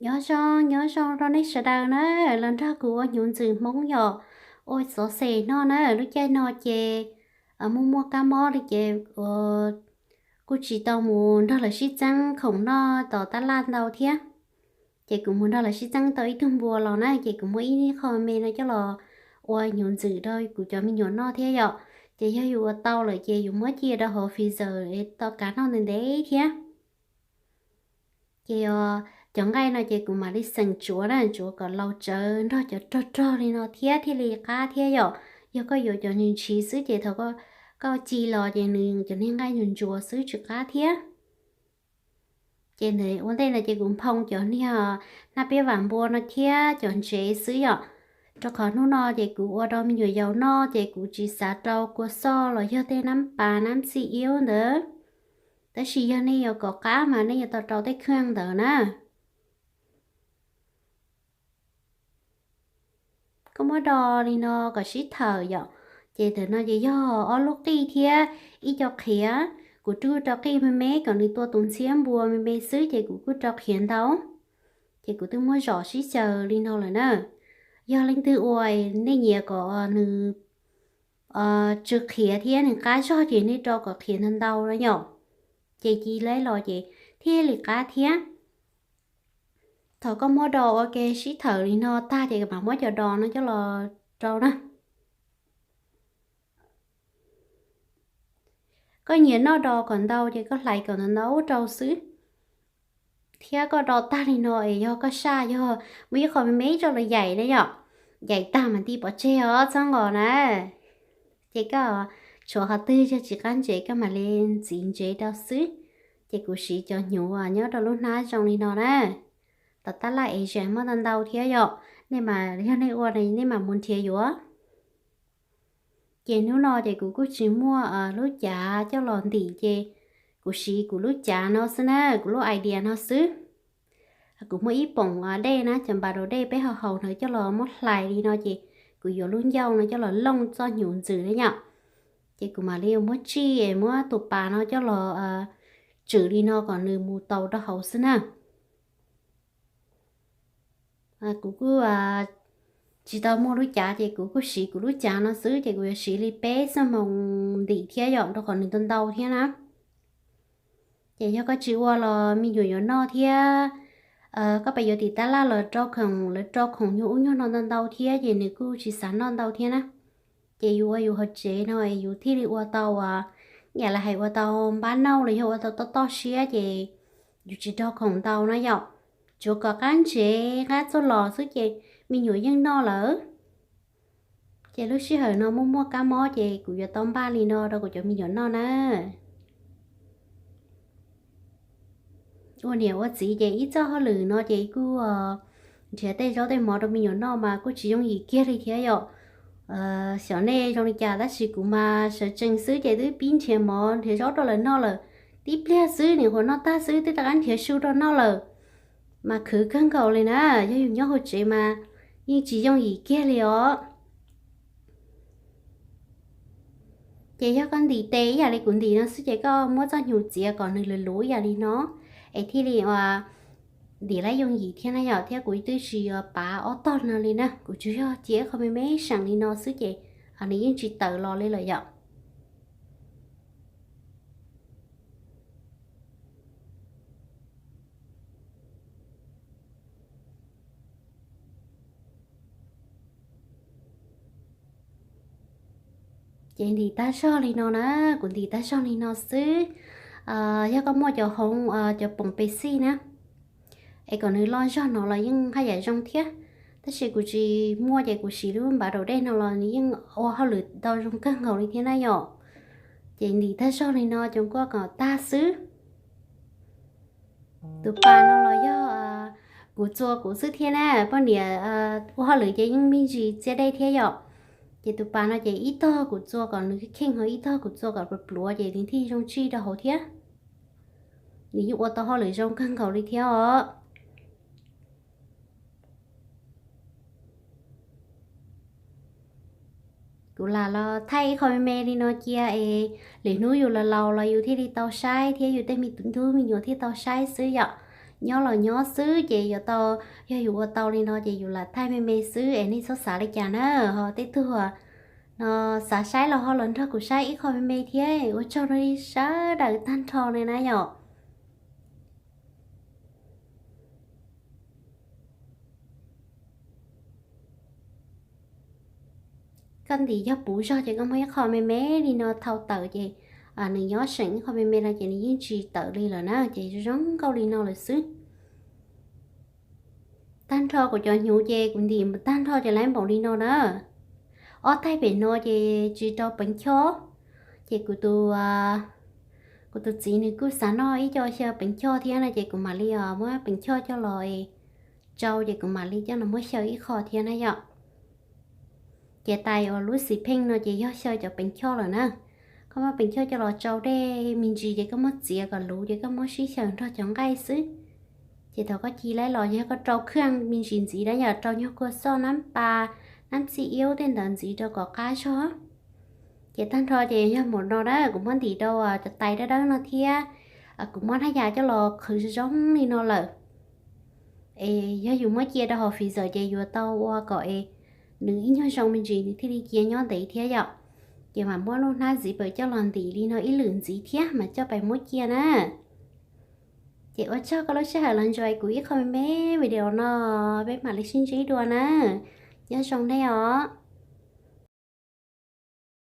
Nyob zoo, nyob zoo rau nej sawv daws na, los nrog kuv ua hnyuv ntxwm Hmoob yom, ua xov xwm no na, lub caij no ces muaj muaj kab mob li ces kuj tsis tau mus nrog lawv sib txeeb khoom noj tom tab laj ntau thiab. Ces kuv mus nrog lawv sib txeeb tau ib tug npua los na, ces kuv muab ib qho me no coj los ua hnyuv ntxwm rau kuv cov me nyuam noj thiab yom. Ces yog yus ua tau lawm ces yus muab cia rau hauv freezer es tau kav noj ntev ntev thiab. Ces cov nqaij no ces kuv mam li xeem tsuav na, tsuav kom laus tsawv nrog cov rog rog li no thiab thiaj li qab thiab yom. Yog koj yuav cov ntsis ntsis xwb ces thaum koj ci los ces nws cov niag nqaij ntsuas ntsuas xwb tsis qab thiab. Ces ua ntej no ces kuv nphoo cov niag hnab piab vam npua no thiab cov ntsev xwb yom. Rau qhov hnub no ces kuv ua rau me nyuam yaus noj ces kuv tsis xav rau kua xoj los yog tej nab pas nab txi iub ntawd. Tab sis yog nej yuav kom qab mas nej yuav tau rau tej kheej ntawd na. Koj muab do li no kom sib thawm yom. Ces ntawm no ces yog ob lub qij thiab ib co qhiav. Kuv kuj rau qij me me kom nws tua tus ntxhiab npua me me xwb ces kuv kuj rau qhiav ntau. Ces kuv twb muab zom sib xyaw li no lawm na. Yog leej twg ua nej nyiam kom nws tsw qhiav thiab nws qab zog ces nej rau kom qhiav ntau ntau na yom. Ces ci leb los ces thiaj li qab thiab. Thaum koj muab do ua ke sib thawm li no tag ces mam muab cov dos no coj los rau na. Koj nyiam noj dos kom ntau ces koj hlais kom ntau ntau rau xwb. Thiab koj do tag li no es yog koj saj yog muaj ib qho me me rau los yaim na yom, yaim tag mas nti pov tseg os txhob nqos na. Ces koj tshuav qhov twg yog tsis qab ntsev koj mam li ntxiv ntsev rau xwb. Ces kuv siv cov hnyuv nyob rau lub hnab zoo li no na. Tom tab laj es zeem muaj ntau ntau thiab yom, nej mas yog nej ua nej mam mus nrhiav yuav. Ces hnub no ces kuv kuj tsis muaj lub cav coj los ntim ces kuv siv kuv lub cav no xwb na, kuv lub idea no xwb. Kuv muaj ib poom dej na, cov npas rau dej peb ho haus ntawd coj los muab hlais li no ces kuv yuav lub ncauj no coj los looj txoj hnyuv ntxwm na yom. Ces kuv mam li muab tsij muab tus pas no coj los tswm li no kom nws mus tau rau hauv xwb na. Kuv kuj tsis tau muaj lub cav ces kuv kuj siv kuv lub cav no xwb ces kuv yuav siv li peb xuab moos ntim thiab yom, rau qhov nws ntau ntau thiab na. Ces yog koj tsis ua los me nyuam yuav noj thiab. Koj pes yuav tim tab laj los rau khoom, lawv rau khoom nyuag ub nyuag no ntau ntau thiab ces nws kuj tsis xav noj ntau thiab na. Ces yus ua yus hauv tsev no es yus thiaj li ua tau, yam li hais ua tau npab nauj los yog ua tau toj toj siab ces yus tsis rau khoom ntau na yom. Tsuav kom qab ntsev qab txuj los xwb ces me nyuam yeej noj lawm. Ces lub sij hawm no muaj muaj kab mob ces kuv yuav tau npaj li no rau kuv cov me nyuam noj na. Ua niam ua txiv ces ib txoj hauj lwm no ces kuj nrhiav tej zaub tej mov rau me nyuam noj mas kuj tsis yooj yim kiag li thiab yom. Xyov nej zoo li cas tab sis kuv mas sawv tsees xwb ces twb pib nrhiav mov nrhiav zaub rau lawv noj lawm. Tib pliag xwb nim qhuav noj tag xwb twb rov qab nrhiav su rau noj lawm. Mas khwv kawg nkaus li na, yog yus nyob hauv tsev mas yeej tsis yooj yim kiag li os. Ces yog koj ntim tes ib yam li kuv ntim no xwb ces koj muab txoj hnyuv txiav kom nws luv luv ib yam li no, es thiaj li ua ntim lab yooj yim thiab na yom. Thiab kuv twb tsis pav ob tog no li na, kuv tsuas yog cia ib qho me me seem li no xwb ces nws yeej tsis tawm los li lawm yom. Ces ntim tag zog li no na, kuv ntim tag zog li no xwb. Yog koj muaj cov hoov, cov poom pes xij na, es kom nws loj zog no los yeej haj yam zoo thiab. Tab sis kuv tsis muaj ces kuv siv lub npav daus dej no los nws yeej ua hauj lwm tau zoo kawg nkaus li thiab na yom. Ces ntim tag zog li no cov nkuaj kom tag xwb. Tus pas no los yog kuv txua kuv xwb thiab na, poj niam ua hauj lwm ces yeej me ntsis txias dej thiab yom. Ces tus pas no ces ib tog kuv txua kom nws kheej, ho ib tog kuv txua kom pluav pluav ces nws thiaj zoo tsij rau hauv thiab. Nws yeej ua tau hauj lwm zoo kawg nkaus li thiab os. Kuv lam los thaij ib qho me me li no cia es lwm hnub yus los laus los yus thiaj li tau saib thiab yus tej me tub me nyuam thiaj tau saib xwb yom. Nyob los nyob xwb ces yuav tau, yog yus ua tau li no ces yus lam thaij me me xwb es nej txhob xav li cas na. Ho tej tug no xav saib los ho los nrog kuv saib ib qho me me thiab. Ua tsaug rau nej sawv daws tag nrho li na yom. Koj ntim yog puv zog ces koj muab ib qho me me li no thau tawm ces nws nyob seem ib qho me me no ces nws yeej tsis tawm li lawm na, ces zoo nkauj li no lawm xwb. Tag nrho kuv cov hnyuv ces kuv ntim tag nrho ces lawv npaum li no na. Ob taig pem no ces tsis rau peev choj, ces kuv tus, kuv tus txiv nws kuj xav noj ib co xyaw peev choj thiab no ces kuv mam li muab peev choj coj los tsau ces kuv mam li coj los muab xyaw ib qho thiab na yom. Ces tais uas lub xim pheej no ces yog xyaw cov peev choj lawm na. Koj muab peev choj coj los tsau dej me ntsis ces koj muab txiav kom luv ces koj muab sib xyaw nrog cov nqaij xwb. Ces thaum koj ci laib los yog koj rau khaj me ntsis ntxiv na yom, rau nyuag kua xoj nab pas, nab txij iab tej ntawd ntxiv rau kom qab zog. Ces tag nrho ces yog npaum no na, kuv muab ntim rau cov tais dawb dawb no thiab kuv muab hnab yas coj los qhwv zoo zoo li no lawm. Es yog yus muab cia rau hauv freezer ces yuav tau ua kom es nws ib nyuag zoo me ntsis nws thiaj li cia nyob ntev thiab yom. Ces mam muab lub hnab zipper coj los ntim li no ib lwm ntxiv thiab mas coj pais muab cia na. Ces ua tsaug koj lub sij hawm los ntsuas kuv ib qho me me video no, peb mam li sib ntsib dua na. Nyob zoo nej os.